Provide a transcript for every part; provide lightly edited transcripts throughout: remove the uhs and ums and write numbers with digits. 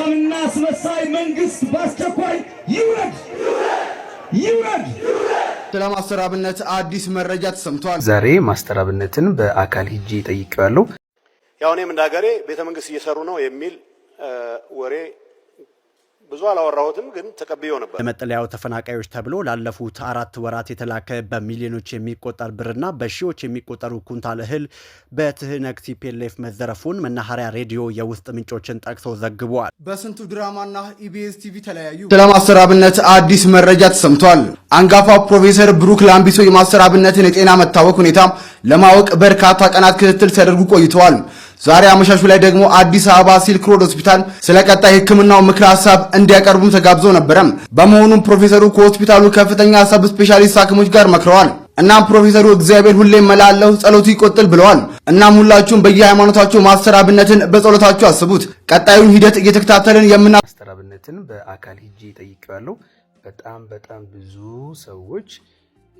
ውሸታምና አስመሳይ መንግስት በአስቸኳይ ይውረድ፣ ይውረድ። ስለ ማስተር አብነት አዲስ መረጃ ተሰምቷል። ዛሬ ማስተር አብነትን በአካል ሂጄ ጠይቄዋለሁ። ያው እኔም እንደ ሀገሬ ቤተ መንግስት እየሰሩ ነው የሚል ወሬ ብዙ አላወራሁትም፣ ግን ተቀብዬው ነበር። ለመጠለያው ተፈናቃዮች ተብሎ ላለፉት 4 ወራት የተላከ በሚሊዮኖች የሚቆጠር ብርና በሺዎች የሚቆጠሩ ኩንታል እህል በትህነግ TPLF መዘረፉን መናኸሪያ ሬዲዮ የውስጥ ምንጮችን ጠቅሶ ዘግቧል። በስንቱ ድራማና ኢቢኤስ ቲቪ ተለያዩ። ስለ ማስተር አብነት አዲስ መረጃ ተሰምቷል። አንጋፋው ፕሮፌሰር ብሩክ ላምቢሶ የማስተር አብነትን የጤና መታወክ ሁኔታ ለማወቅ በርካታ ቀናት ክትትል ሲያደርጉ ቆይተዋል። ዛሬ አመሻሹ ላይ ደግሞ አዲስ አበባ ሲልክ ሮድ ሆስፒታል ስለ ቀጣይ ሕክምናው ምክረ ሀሳብ እንዲያቀርቡም ተጋብዘው ነበረም። በመሆኑም ፕሮፌሰሩ ከሆስፒታሉ ከፍተኛ sub specialist ሐኪሞች ጋር መክረዋል። እናም ፕሮፌሰሩ እግዚአብሔር ሁሌም መላለው ጸሎቱ ይቀጥል ብለዋል። እናም ሁላችሁም በየሃይማኖታችሁ ማስተር አብነትን በጸሎታችሁ አስቡት። ቀጣዩን ሂደት እየተከታተልን የምና ማስተር አብነትን በአካል ሂጄ ጠይቄዋለሁ። በጣም በጣም ብዙ ሰዎች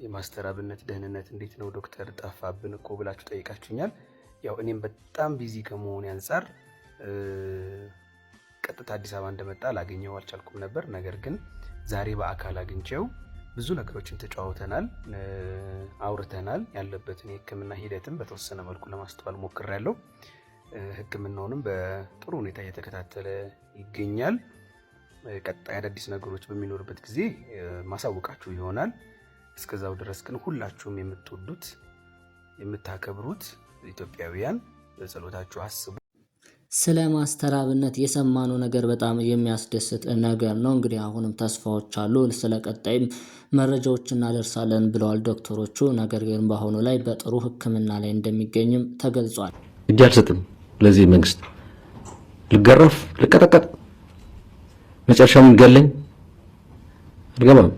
የማስተር አብነት ደህንነት እንዴት ነው፣ ዶክተር ጠፋብን እኮ ብላችሁ ጠይቃችሁኛል። ያው እኔም በጣም busy ከመሆኔ አንጻር ቀጥታ አዲስ አበባ እንደመጣ ላገኘው አልቻልኩም ነበር። ነገር ግን ዛሬ በአካል አግኝቼው ብዙ ነገሮችን ተጨዋውተናል፣ አውርተናል። ያለበትን የሕክምና ሂደትም በተወሰነ መልኩ ለማስተዋል ሞክሬያለሁ። ሕክምናውንም በጥሩ ሁኔታ እየተከታተለ ይገኛል። ቀጣይ አዳዲስ ነገሮች በሚኖርበት ጊዜ ማሳወቃችሁ ይሆናል። እስከዛው ድረስ ግን ሁላችሁም የምትወዱት፣ የምታከብሩት ኢትዮጵያውያን በጸሎታችሁ አስቡ። ስለ ማስተር አብነት የሰማነው ነገር በጣም የሚያስደስት ነገር ነው። እንግዲህ አሁንም ተስፋዎች አሉ። ስለ ቀጣይም መረጃዎች እናደርሳለን ብለዋል ዶክተሮቹ። ነገር ግን በአሁኑ ላይ በጥሩ ሕክምና ላይ እንደሚገኝም ተገልጿል። እጅ አልሰጥም ለዚህ መንግስት፣ ልገረፍ፣ ልቀጠቀጥ፣ መጨረሻም ገለኝ አልገባም።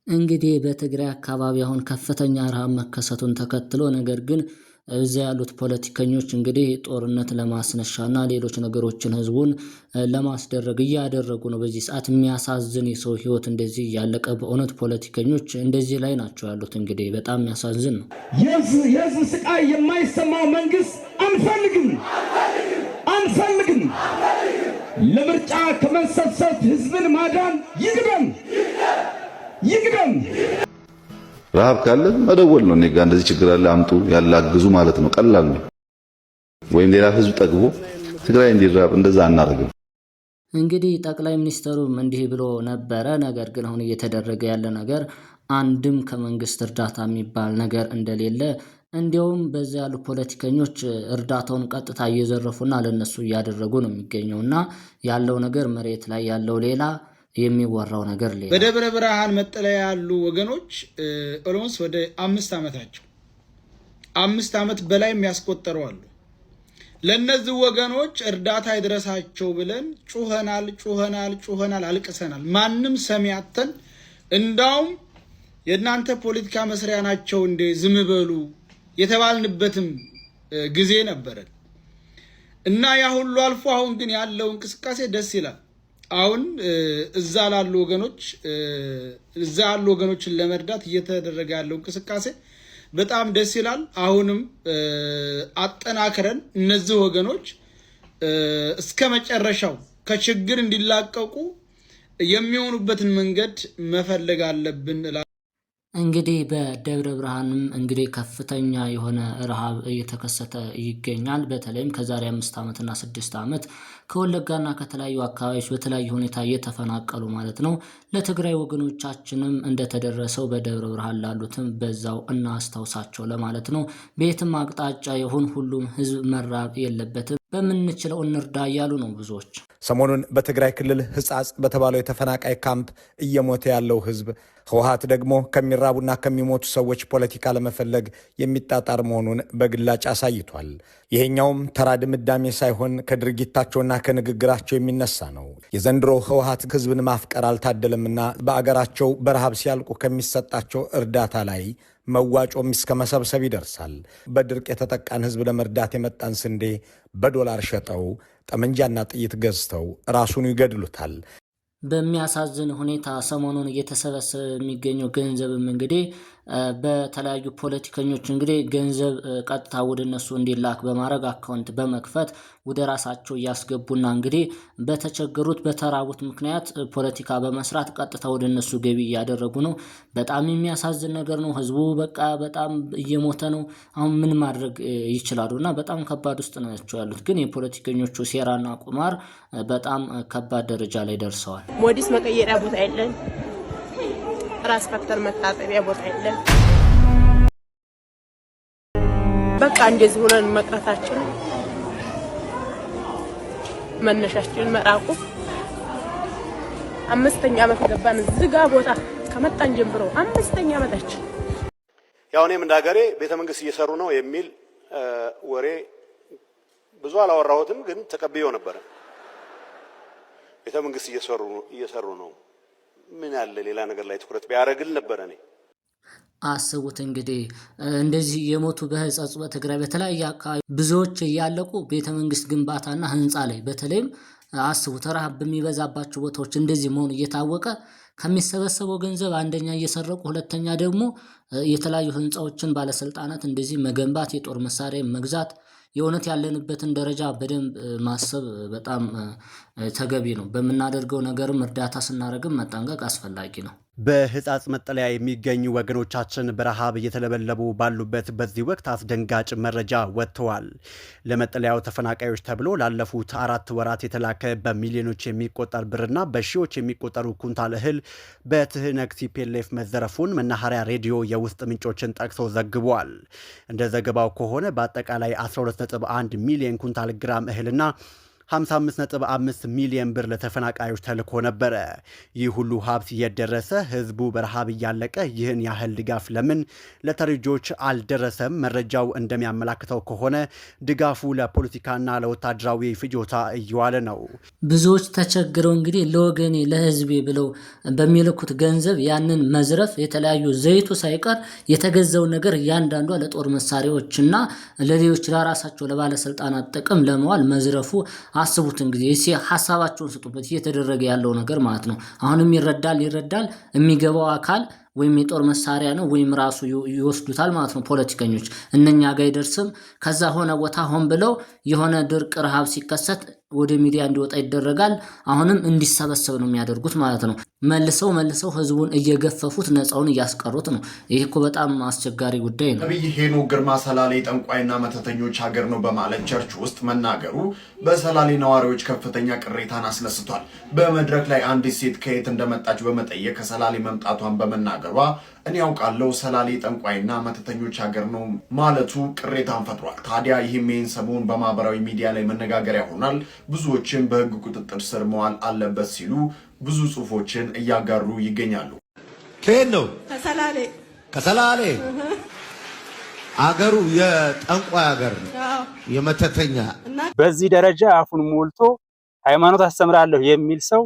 እንግዲህ በትግራይ አካባቢ አሁን ከፍተኛ ረሃብ መከሰቱን ተከትሎ ነገር ግን እዚያ ያሉት ፖለቲከኞች እንግዲህ ጦርነት ለማስነሻና ሌሎች ነገሮችን ህዝቡን ለማስደረግ እያደረጉ ነው። በዚህ ሰዓት የሚያሳዝን የሰው ህይወት እንደዚህ እያለቀ በእውነት ፖለቲከኞች እንደዚህ ላይ ናቸው ያሉት። እንግዲህ በጣም የሚያሳዝን ነው። የህዝብ ስቃይ የማይሰማው መንግስት አንፈልግም፣ አንፈልግም። ለምርጫ ከመንሰብሰብ ህዝብን ማዳን ይቅደም፣ ይቅደም። ረሃብ ካለ መደወል ነው። እኔ ጋ እንደዚህ ችግር አለ አምጡ ያላግዙ ማለት ነው። ቀላል ነው። ወይም ሌላ ህዝብ ጠግቦ ትግራይ እንዲራብ እንደዛ አናደርግም። እንግዲህ ጠቅላይ ሚኒስትሩም እንዲህ ብሎ ነበረ። ነገር ግን አሁን እየተደረገ ያለ ነገር አንድም ከመንግስት እርዳታ የሚባል ነገር እንደሌለ፣ እንዲያውም በዚያ ያሉ ፖለቲከኞች እርዳታውን ቀጥታ እየዘረፉና ለነሱ እያደረጉ ነው የሚገኘው፣ እና ያለው ነገር መሬት ላይ ያለው ሌላ፣ የሚወራው ነገር ሌላ። በደብረ ብርሃን መጠለያ ያሉ ወገኖች almost ወደ 5 ዓመታቸው፣ 5 ዓመት በላይ የሚያስቆጠሩ አሉ። ለእነዚህ ወገኖች እርዳታ ይድረሳቸው ብለን ጩኸናል፣ ጩኸናል፣ ጩኸናል፣ አልቅሰናል። ማንም ሰሚ አጥተን እንዳውም የእናንተ ፖለቲካ መስሪያ ናቸው እንዴ፣ ዝም በሉ የተባልንበትም ጊዜ ነበረን እና ያ ሁሉ አልፎ አሁን ግን ያለው እንቅስቃሴ ደስ ይላል። አሁን እዛ ያሉ ወገኖችን ለመርዳት እየተደረገ ያለው እንቅስቃሴ በጣም ደስ ይላል። አሁንም አጠናክረን እነዚህ ወገኖች እስከ መጨረሻው ከችግር እንዲላቀቁ የሚሆኑበትን መንገድ መፈለግ አለብን። እንግዲህ በደብረ ብርሃንም እንግዲህ ከፍተኛ የሆነ ረሃብ እየተከሰተ ይገኛል። በተለይም ከዛሬ 5 ዓመትና 6 ዓመት ከወለጋና ከተለያዩ አካባቢዎች በተለያዩ ሁኔታ እየተፈናቀሉ ማለት ነው። ለትግራይ ወገኖቻችንም እንደተደረሰው በደብረ ብርሃን ላሉትም በዛው እናስታውሳቸው ለማለት ነው። በየትም አቅጣጫ ይሁን ሁሉም ህዝብ መራብ የለበትም። በምንችለው እንርዳ እያሉ ነው ብዙዎች። ሰሞኑን በትግራይ ክልል ሕጻጽ በተባለው የተፈናቃይ ካምፕ እየሞተ ያለው ህዝብ፣ ህወሓት ደግሞ ከሚራቡና ከሚሞቱ ሰዎች ፖለቲካ ለመፈለግ የሚጣጣር መሆኑን በግላጭ አሳይቷል። ይሄኛውም ተራ ድምዳሜ ሳይሆን ከድርጊታቸውና ከንግግራቸው የሚነሳ ነው። የዘንድሮ ህወሓት ህዝብን ማፍቀር አልታደለምና በአገራቸው በረሃብ ሲያልቁ ከሚሰጣቸው እርዳታ ላይ መዋጮም እስከ መሰብሰብ ይደርሳል። በድርቅ የተጠቃን ህዝብ ለመርዳት የመጣን ስንዴ በዶላር ሸጠው ጠመንጃና ጥይት ገዝተው ራሱን ይገድሉታል። በሚያሳዝን ሁኔታ ሰሞኑን እየተሰበሰበ የሚገኘው ገንዘብም እንግዲህ በተለያዩ ፖለቲከኞች እንግዲህ ገንዘብ ቀጥታ ወደ እነሱ እንዲላክ በማድረግ account በመክፈት ወደ ራሳቸው እያስገቡና እንግዲህ በተቸገሩት በተራቡት ምክንያት ፖለቲካ በመስራት ቀጥታ ወደ እነሱ ገቢ እያደረጉ ነው። በጣም የሚያሳዝን ነገር ነው። ህዝቡ በቃ በጣም እየሞተ ነው። አሁን ምን ማድረግ ይችላሉ? እና በጣም ከባድ ውስጥ ናቸው ያሉት። ግን የፖለቲከኞቹ ሴራና ቁማር በጣም ከባድ ደረጃ ላይ ደርሰዋል። ሞዲስ መቀየሪያ ቦታ የለን። ራስ ፈተር መታጠቢያ ቦታ የለን። በቃ እንደዚህ ሆነን መቅረታችን፣ መነሻችን መራቁ፣ 5ኛ ዓመት ገባን። ዝጋ ቦታ ከመጣን ጀምሮ 5ኛ ዓመታችን። ያው እኔም እንደ ሀገሬ ቤተ መንግስት እየሰሩ ነው የሚል ወሬ ብዙ አላወራሁትም፣ ግን ተቀብዬው ነበረ። ቤተ መንግስት እየሰሩ ነው፣ ምን አለ ሌላ ነገር ላይ ትኩረት ቢያደርግል ነበረ እኔ። አስቡት እንግዲህ፣ እንደዚህ የሞቱ በህጸጽ በትግራይ በተለያየ አካባቢ ብዙዎች እያለቁ ቤተ መንግስት ግንባታና ህንፃ ላይ፣ በተለይም አስቡት ረሃብ በሚበዛባቸው ቦታዎች እንደዚህ መሆኑ እየታወቀ ከሚሰበሰበው ገንዘብ አንደኛ እየሰረቁ፣ ሁለተኛ ደግሞ የተለያዩ ህንፃዎችን ባለስልጣናት እንደዚህ መገንባት፣ የጦር መሳሪያ መግዛት፣ የእውነት ያለንበትን ደረጃ በደንብ ማሰብ በጣም ተገቢ ነው። በምናደርገው ነገርም እርዳታ ስናደርግም መጠንቀቅ አስፈላጊ ነው። በህጻጽ መጠለያ የሚገኙ ወገኖቻችን በረሃብ እየተለበለቡ ባሉበት በዚህ ወቅት አስደንጋጭ መረጃ ወጥተዋል። ለመጠለያው ተፈናቃዮች ተብሎ ላለፉት 4 ወራት የተላከ በሚሊዮኖች የሚቆጠር ብርና በሺዎች የሚቆጠሩ ኩንታል እህል በትህነግ TPLF መዘረፉን መናኸሪያ ሬዲዮ የውስጥ ምንጮችን ጠቅሶ ዘግቧል። እንደ ዘገባው ከሆነ በአጠቃላይ 12.1 ሚሊዮን ኩንታል ግራም እህልና 55.5 ሚሊዮን ብር ለተፈናቃዮች ተልኮ ነበረ። ይህ ሁሉ ሀብት የት ደረሰ? ህዝቡ በረሃብ እያለቀ ይህን ያህል ድጋፍ ለምን ለተረጂዎች አልደረሰም? መረጃው እንደሚያመላክተው ከሆነ ድጋፉ ለፖለቲካና ለወታደራዊ ፍጆታ እየዋለ ነው። ብዙዎች ተቸግረው እንግዲህ ለወገኔ ለህዝቤ ብለው በሚልኩት ገንዘብ ያንን መዝረፍ፣ የተለያዩ ዘይቱ ሳይቀር የተገዛው ነገር እያንዳንዷ ለጦር መሳሪያዎችና ለሌሎች ለራሳቸው ለባለስልጣናት ጥቅም ለመዋል መዝረፉ፣ አስቡት እንግዲህ፣ ሀሳባቸውን ስጡበት። እየተደረገ ያለው ነገር ማለት ነው። አሁንም ይረዳል ይረዳል የሚገባው አካል ወይም የጦር መሳሪያ ነው ወይም ራሱ ይወስዱታል ማለት ነው ፖለቲከኞች። እነኛ ጋ አይደርስም። ከዛ ሆነ ቦታ ሆን ብለው የሆነ ድርቅ ረሃብ ሲከሰት ወደ ሚዲያ እንዲወጣ ይደረጋል። አሁንም እንዲሰበሰብ ነው የሚያደርጉት ማለት ነው። መልሰው መልሰው ህዝቡን እየገፈፉት ነፃውን እያስቀሩት ነው። ይህ እኮ በጣም አስቸጋሪ ጉዳይ ነው። ነቢይ ሄኖክ ግርማ ሰላሌ ጠንቋይና መተተኞች ሀገር ነው በማለት church ውስጥ መናገሩ በሰላሌ ነዋሪዎች ከፍተኛ ቅሬታን አስነስቷል። በመድረክ ላይ አንዲት ሴት ከየት እንደመጣች በመጠየቅ ከሰላሌ መምጣቷን በመናገሯ እኔ ያውቃለሁ ሰላሌ ጠንቋይና መተተኞች ሀገር ነው ማለቱ ቅሬታን ፈጥሯል። ታዲያ ይህም ይህን ሰሞን በማህበራዊ ሚዲያ ላይ መነጋገሪያ ሆኗል። ብዙዎችም በህግ ቁጥጥር ስር መዋል አለበት ሲሉ ብዙ ጽሁፎችን እያጋሩ ይገኛሉ። ከየት ነው? ከሰላሌ። ከሰላሌ። አገሩ የጠንቋይ ሀገር ነው፣ የመተተኛ። በዚህ ደረጃ አፉን ሞልቶ ሃይማኖት አስተምራለሁ የሚል ሰው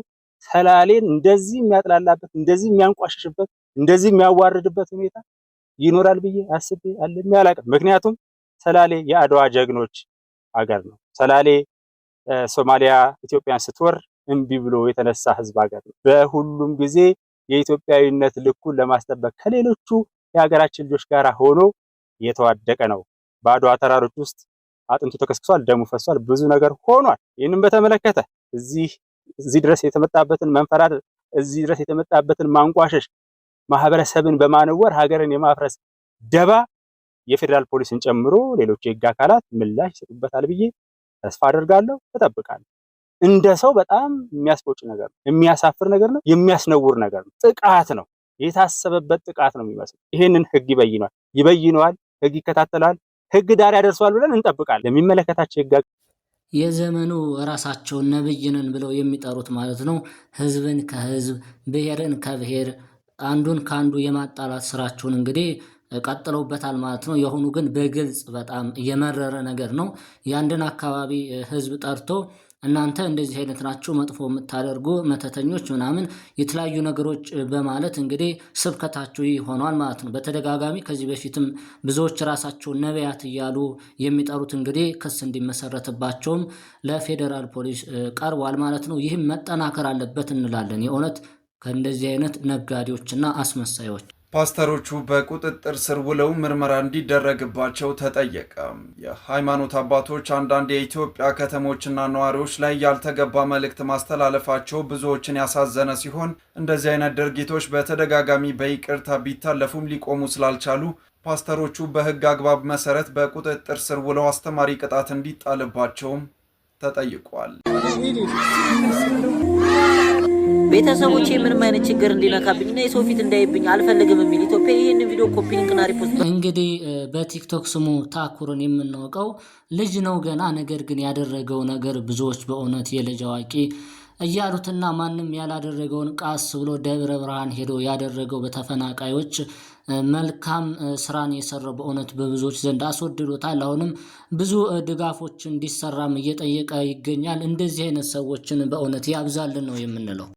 ሰላሌን እንደዚህ የሚያጥላላበት፣ እንደዚህ የሚያንቋሽሽበት፣ እንደዚህ የሚያዋርድበት ሁኔታ ይኖራል ብዬ አስቤ አልሜ አላቅም። ምክንያቱም ሰላሌ የአድዋ ጀግኖች ሀገር ነው። ሰላሌ ሶማሊያ ኢትዮጵያን ስትወር እምቢ ብሎ የተነሳ ህዝብ ሀገር ነው። በሁሉም ጊዜ የኢትዮጵያዊነት ልኩን ለማስጠበቅ ከሌሎቹ የሀገራችን ልጆች ጋር ሆኖ የተዋደቀ ነው። በአድዋ ተራሮች ውስጥ አጥንቱ ተከስክሷል፣ ደሙ ፈሷል፣ ብዙ ነገር ሆኗል። ይህንን በተመለከተ እዚህ ድረስ የተመጣበትን መንፈራረጥ፣ እዚህ ድረስ የተመጣበትን ማንቋሸሽ፣ ማህበረሰብን በማነወር ሀገርን የማፍረስ ደባ የፌዴራል ፖሊስን ጨምሮ ሌሎች የህግ አካላት ምላሽ ይሰጡበታል ብዬ ተስፋ አደርጋለሁ፣ እጠብቃለሁ። እንደ ሰው በጣም የሚያስቆጭ ነገር ነው፣ የሚያሳፍር ነገር ነው፣ የሚያስነውር ነገር ነው። ጥቃት ነው፣ የታሰበበት ጥቃት ነው የሚመስለው። ይሄንን ህግ ይበይነዋል፣ ይበይነዋል፣ ህግ ይከታተለዋል፣ ህግ ዳር ያደርሰዋል ብለን እንጠብቃለን። ለሚመለከታቸው ህግ የዘመኑ ራሳቸውን ነብይ ነን ብለው የሚጠሩት ማለት ነው። ህዝብን ከህዝብ፣ ብሔርን ከብሔር፣ አንዱን ከአንዱ የማጣላት ስራቸውን እንግዲህ ቀጥለውበታል ማለት ነው። የሆኑ ግን በግልጽ በጣም የመረረ ነገር ነው። የአንድን አካባቢ ህዝብ ጠርቶ እናንተ እንደዚህ አይነት ናችሁ፣ መጥፎ የምታደርጉ መተተኞች ምናምን የተለያዩ ነገሮች በማለት እንግዲህ ስብከታቸው ይህ ሆኗል ማለት ነው። በተደጋጋሚ ከዚህ በፊትም ብዙዎች ራሳቸውን ነቢያት እያሉ የሚጠሩት እንግዲህ ክስ እንዲመሰረትባቸውም ለፌዴራል ፖሊስ ቀርቧል ማለት ነው። ይህም መጠናከር አለበት እንላለን። የእውነት ከእንደዚህ አይነት ነጋዴዎችና አስመሳዮች። ፓስተሮቹ በቁጥጥር ስር ውለው ምርመራ እንዲደረግባቸው ተጠየቀ። የሃይማኖት አባቶች አንዳንድ የኢትዮጵያ ከተሞችና ነዋሪዎች ላይ ያልተገባ መልእክት ማስተላለፋቸው ብዙዎችን ያሳዘነ ሲሆን፣ እንደዚህ አይነት ድርጊቶች በተደጋጋሚ በይቅርታ ቢታለፉም ሊቆሙ ስላልቻሉ ፓስተሮቹ በሕግ አግባብ መሰረት በቁጥጥር ስር ውለው አስተማሪ ቅጣት እንዲጣልባቸውም ተጠይቋል። ቤተሰቦቼ ምንም አይነት ችግር እንዲነካብኝና የሰው ፊት እንዳይብኝ አልፈልግም የሚል ኢትዮጵያ ይህን ቪዲዮ copy link ና repost። እንግዲህ በቲክቶክ ስሙ ታኩርን የምናውቀው ልጅ ነው ገና። ነገር ግን ያደረገው ነገር ብዙዎች በእውነት የልጅ አዋቂ እያሉትና ማንም ያላደረገውን ቃስ ብሎ ደብረ ብርሃን ሄዶ ያደረገው በተፈናቃዮች መልካም ስራን የሰራው በእውነት በብዙዎች ዘንድ አስወድዶታል። አሁንም ብዙ ድጋፎች እንዲሰራም እየጠየቀ ይገኛል። እንደዚህ አይነት ሰዎችን በእውነት ያብዛልን ነው የምንለው።